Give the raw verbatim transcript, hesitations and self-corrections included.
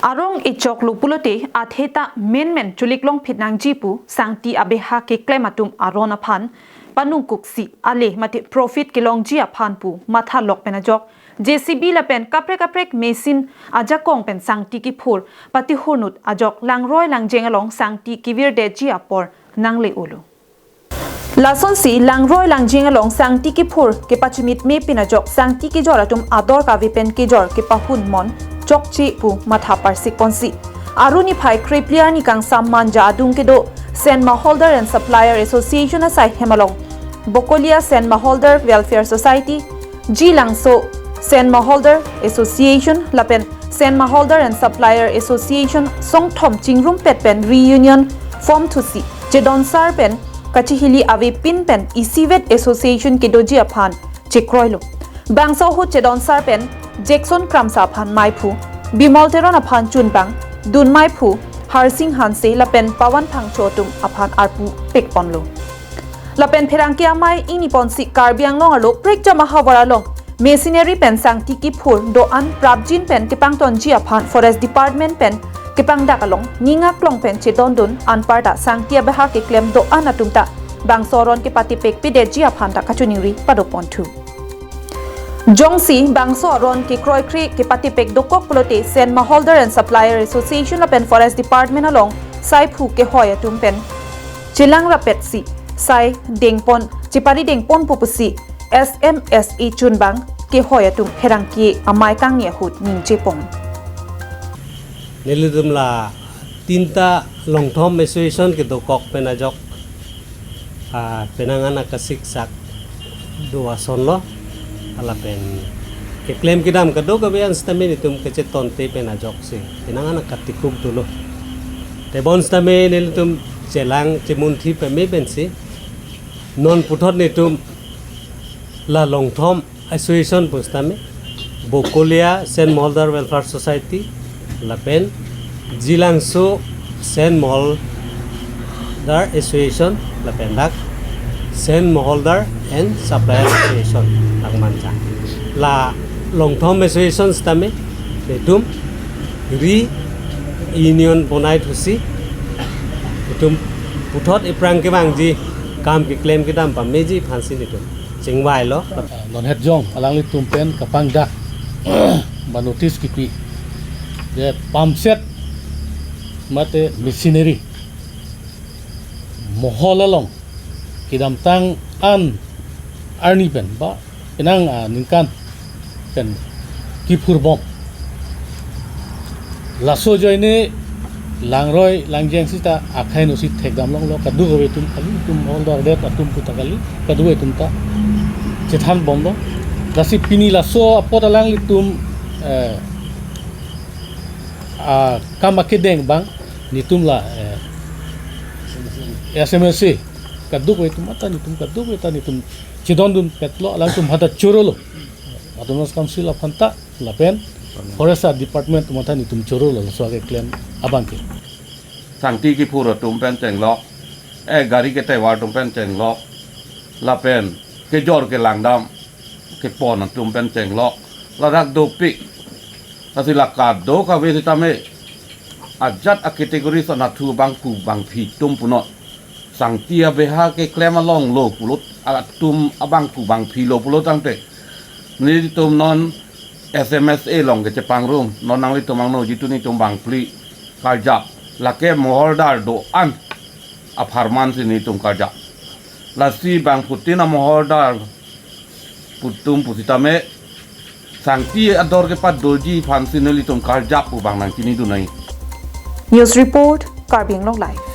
Arong echoklo pulote atheta menmen choliklongphit nangji pu sangti abeha keklem atum aron aphan panungkuksi ale mate profit kelongji aphan pu mathalok pen ajok J C B lapen kaprek kaprek machine ajakong pen sangti kiphur patihurnut ajok langroi langjeng along sangti kevirdetji apor nangle-olo. Lasonsi langroi langjeng along sangti kiphur kepachimitme pin ajok sangti kejor atum ador kave pen kejor kepahun mon chokche pu matha parsik ponsi. Aru niphai krepli arni kangsam Manja adung kedo Sand Maholder and Supplier Association asai hem along Bokolia Sand Maholder Welfare Society, Jilangso Sand Maholder Association lapen Sand Maholder and Supplier Association songthom chingrumpet pen reunion form thusi chedonsar pen kachihili avepin pen isivet association kedoji aphan chekroilo. Bangso ahut chedonsar pen Jackson Kramsa aphan maiphu, Bimol Teron aphan chunbang, dun maiphu Harsing Hanse lapen Pawan Phangcho atum aphan arpu pekponlo. Lapen pherangke amei ingniponsi Karbi Anglong arlo prekjam ahavar along machinery pen sangti kiphur do-an prapjin pen kepangtonji aphan Forest Department pen kepangdak along ning aklong pen chedondun anparta sangti abeha keklem do-an atum ta bangso aron kepatipekpedetji aphan ta kachiningri padoponthu. Jongsi bangso aron kekroikre kepatipek dokok pulote Sand Maholder and Supplier Association lapen Forest Department along saiphu kehoi atum pen chelang rapetsi sai dengpon chepari dengponpo pusi S M S A chunbang kehoi atum pherangke amei kangni ahut ningjeponlo. Nelitum la tinta longthom association kedokok pen ajok, ah, penang an akasiksak do asonlo, lapen keklem kedam kadokave an sitame nelitum kachetonte pen ajoksi penang an akatikuk dolo. Tebon sitame nelitum chelang chemunthi peme pensi non puthot nelitum la longthom association pu sitame Bokolia Sand Maholder Welfare Society lapen Jilangso Sand Maholder Association lapen dak Sand Maholder and Supplier Association dak Manja. La longthom association sitame nelitum reunion bonai thusi nelitum puthot ephrang kevangji kam keklem kedam pameji aphansi nelitum chingvailo. Ah, non het jong alanglitum pen kapangdak ba notice kipi, je pump set mate machinery mohol along kedamtang an arni pen ba penang, ah, ningkan pen kiphurbom. Laso ajoine langroi langjeng sita akhai nosi thekdam longlo, kadokave atum kali, itum holder det atum puta kali, kadokave atum ta chethanbomlo. Lasi pini laso apot alanglitum, eh, ah, kam akedeng abang nelitum la, eh, S M S A kadokave atum ata nelitum kadokave ta nelitum chedondunpetlo, alangtum hadak chorolo. Autonomous Council aphan ta lapen Forest Department atum hadak nelitum chorolo, laso akeklem abangke. Sangti kiphur atum pen chenglok, eh, gari ketevar atum pen chenglok, lapen kejor kelangdam kepon atum pen chenglok, ladak dopik. Lasi la kadokave sitame ajat acategory son athu abangphu abangphi atum punon. Sangti abeha keklem along lo pulo, atum abangphu abangphi lo pulo tangte, nelitum non S M S A along kechepangrum, non nanglitum angno jitu nelitum bangphli karjap, lake moholdar do-an apharman si nelitum karjap. Lasi bangphutin amoholdar atum pusitame sangti ador kepadoji aphansi nelitum karjap pu abang nangchinidun nai. News report, Karbi Anglong Live.